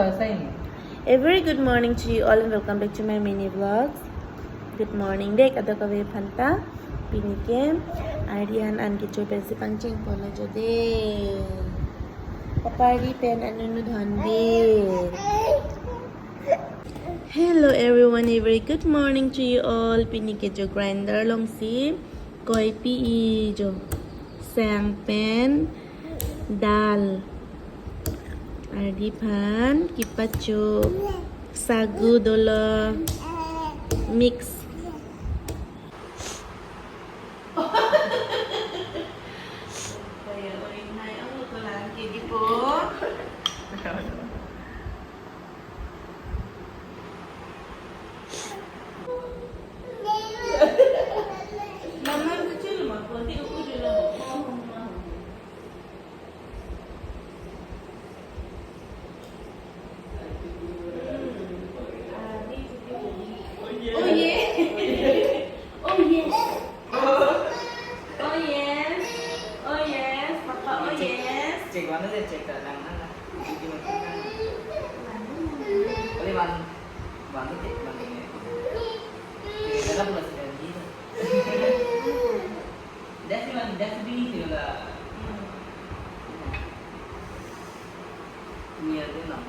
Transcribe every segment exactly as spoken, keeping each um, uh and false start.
A very good morning to you all and welcome back to my mini vlogs. Good morning dek adok ave aphanta. Pini ke ardi an an kecho pensi pangcheng polo jo de. Papa ardi pen anunu dhon de. Hello everyone, a very good morning to you all. Pini ke jo grinder alongsi koi pi-i jo, sang pen dal, ardi aphan kepacho, sagu dolo, mix. Oh yes. Oh yes. Oh yes. Oh yes. Papa, oh yes. Cek mana deh, cek tak nang nang. Cek mana nang. Boleh wan, wan tu cek mana ni. Cek mana pula sedang ni. That's the one, that's the big thing lah. Ini ada enam.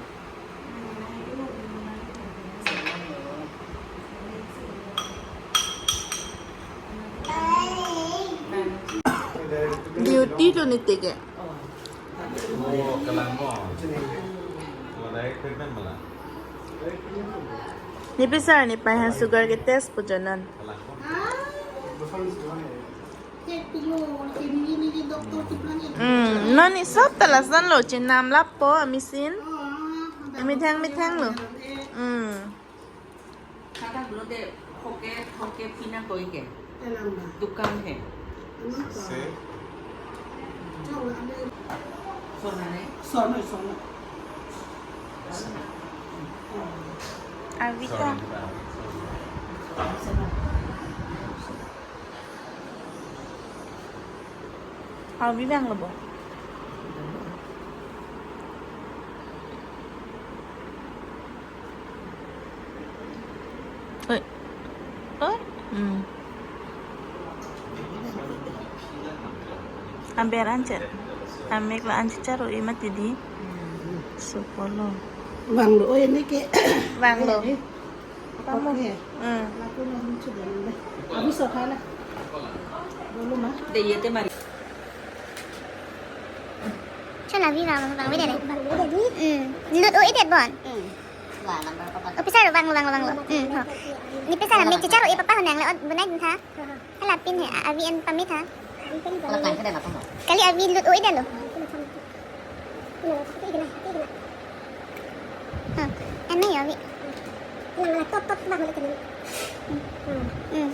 Duty to ni teke. Oh, kalang mo. Mo direct treatment mala. Ni pisar ni pai han sugar ke test pu janan. Kalang mo. Hmm, non ni sob ta lason lo, chenam lapo, ami sin. Methang methang lo. Hmm. Kata belum deh, hoke, hoke pina koi ke. Dukan he. Se. Sona ne? Sona, sona. Avita. Avi vanglo bo. Oi. Oi. Hmm. Aber anchot. Amek la anchot charo e mati di. Sopolo. Vanglo, oi, ini ke. Vanglo. Ini. Kamu? Oke. Hmm. Laku langsung sudah deh. Habis sofa lah. Dulu, Mas. Deh, iya, teh, mari. Chala vi vang vang vi dele. Vang vi dele. Hmm. Lut o-i det bon. Hmm. Wah, number apa? Oh, pisar vanglo, vanglo, vanglo. Hmm. Ho. Ni pisar mek checharo e papa honang le, oh, bonai din tha. Hala pin he, avi an pamit ha. Kali avi lut o-i det lo. Ha, ane ya avi. Hmm.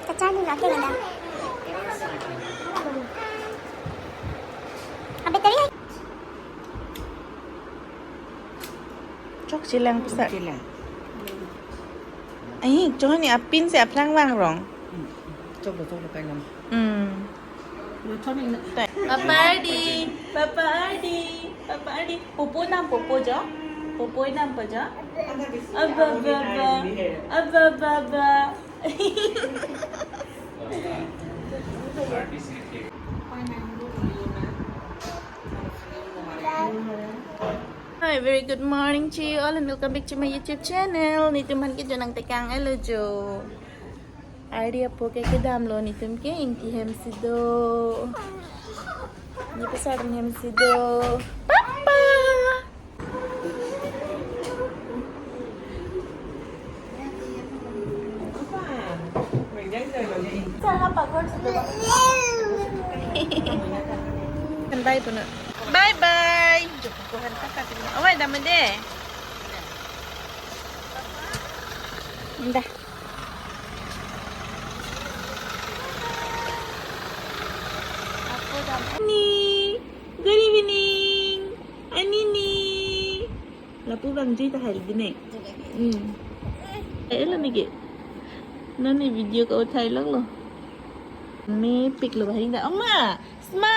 Kacharli lagi nada. Abe tadi. Chok chelang pisa. Chelang. Ai, chok ni apin si aphrang vangrong. Hmm. Chok lo, chok lo, kainam. Hmm. Lo, chok ni na. Papa Ardi, Papa Ardi, Papa Ardi. Pupu nam, pupu jo. Pupu nam po jo. Aba, aba, aba. Aba, aba, aba. Hi, very good morning to you all and welcome back to my YouTube channel. Netum aphan ke jo nangtekang elo jo. Ardi apo ke kedam lo, netum ke ingti hem si do. Ni pesar hem si do. Papa. Bye bye. Joko ko han kaka tinggal. Oh, ada mede. Dah. Ani, good evening. Anini. Lapu bang jui ta hai dine. Hmm. Eh, lo niki. Nani video ko uthai lang lo. Mepik lo bahing da. Oma, smile.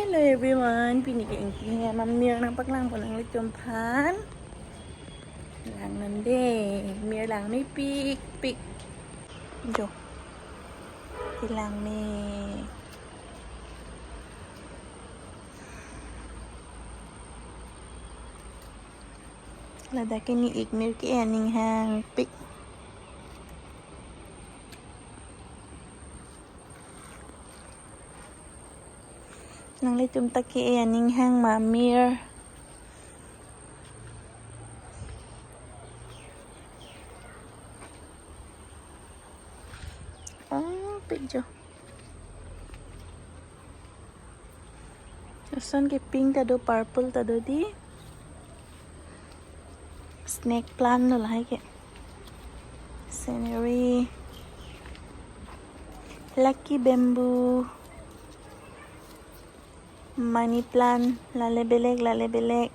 Hello everyone, pini ke Ingti hem Amir nangpaklangpo nanglitum aphan. Langnon dei, Amir langmepikpik. Jo. Kelangme. Ladak ke ne-ik, Amir ke-en aning hangpik. Nanglitum ta ke-en aning hang ma Amir? Oh, pik jo. Lason ke pink ta do, purple ta do dei. Snake plant lo lahai ke. Scenery. Lucky bamboo. Money plant, lale belek, lale belek.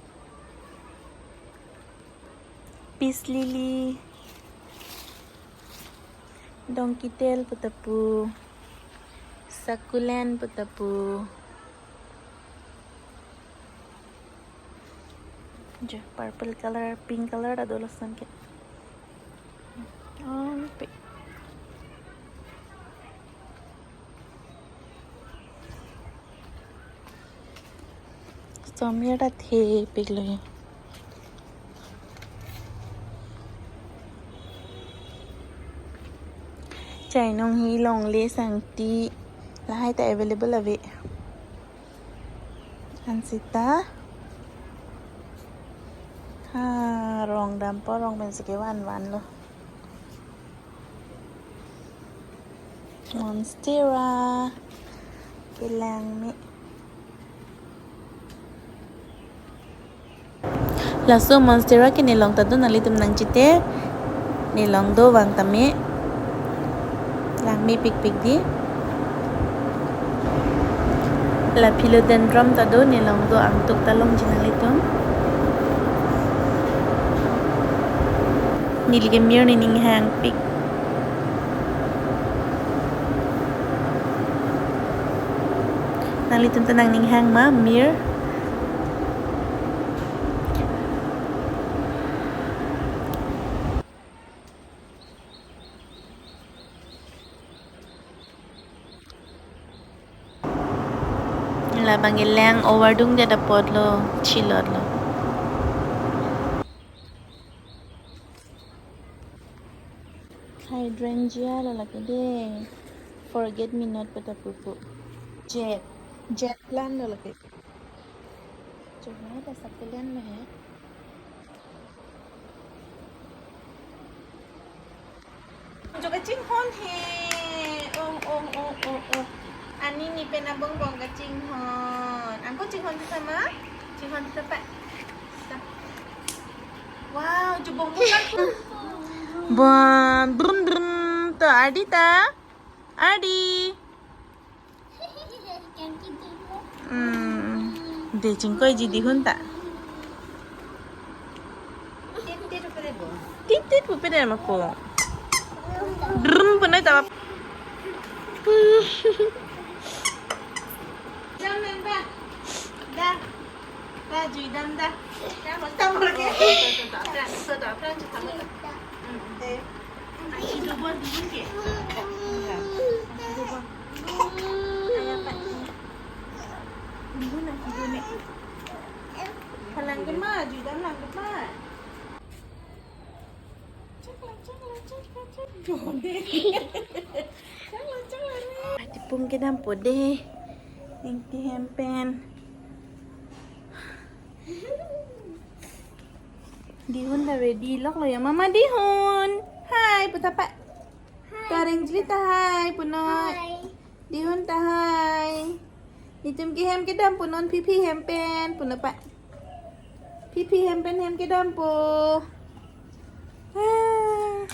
Peace lily. Donkey tail pu ta pu. Succulent pu ta pu. Jo, purple color, pink color ta do lason ke. Oh, pik. Somya ta thepiklo. Chainong hi longle sangti lahai ta available ave. Ansita. Ha, rong dampo, rong pensi kevanvanlo. Monstera. Kelangme. Laso monstera ke nelong ta do, nanglitum nangchete. Nelong do vang tame. Langmepikpik dei. La philodendron ta do, nelong do, angtuk ta longji nanglitum. Neli ke Amir ne aning hangpik. Nanglitum ta nang aning hang ma Amir? Labang ke lang overdung det apotlo, chilotlo. Hydrangea lo lake dei. Forget me not pu ta pu pu. Jet. Jet plant lo lake. Chuma ta succulent lo he. Jo kachinghon he. Oh, oh, oh, oh, oh. Anini pen abongbong kachinghon. Angko chinghon tha ma? Chinghon tha pa. Wow, jo bong bong. Bom, brum, brum. To, Adi ta? Adi. Hmm. Dei, chingkoiji Dihun ta. Tit tit pu pede ma ko. Drum pu noi ta. Jam nang ba. Da. Da, jui dam da. Da, mas tam lagi. Sudah, sudah, sudah, sudah. Hmm. Aji dubon, dubon ke? Aji dubon. Aya, Pak. Dubon, aji dubon. Palang ke ma, jui dam lang ke ma. Cakla, cakla, cakla, cakla. Cakla, cakla, re. Patipung kedampo dei. Ingti hem pen. Dihun ta ready loklo ya, Mama Dihun. Hai, pu ta pa. Hai. To areng jili ta hai, pu noi. Hai. Dihun ta hai. Netum kehem kedampo non, Pipi hem pen, pu noi pa. Pipi hem pen hem kedampo. Ah.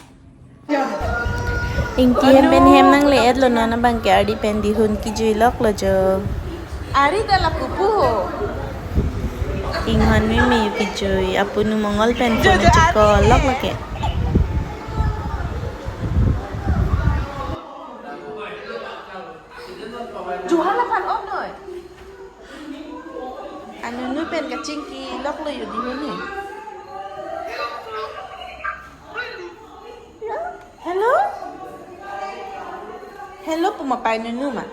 Ingti hem pen hem nangle-etlo, non abang ke Adi pen Dihun kejui loklo jo. Ari ta la kupu ho. Inghon mimi kejui, apunu Mongol pen jo, phone jo, chekol lok lake. Juhala phan om noi. Kachingki loklo yo di ho ni. Hello? Hello, puma pai nunu ma?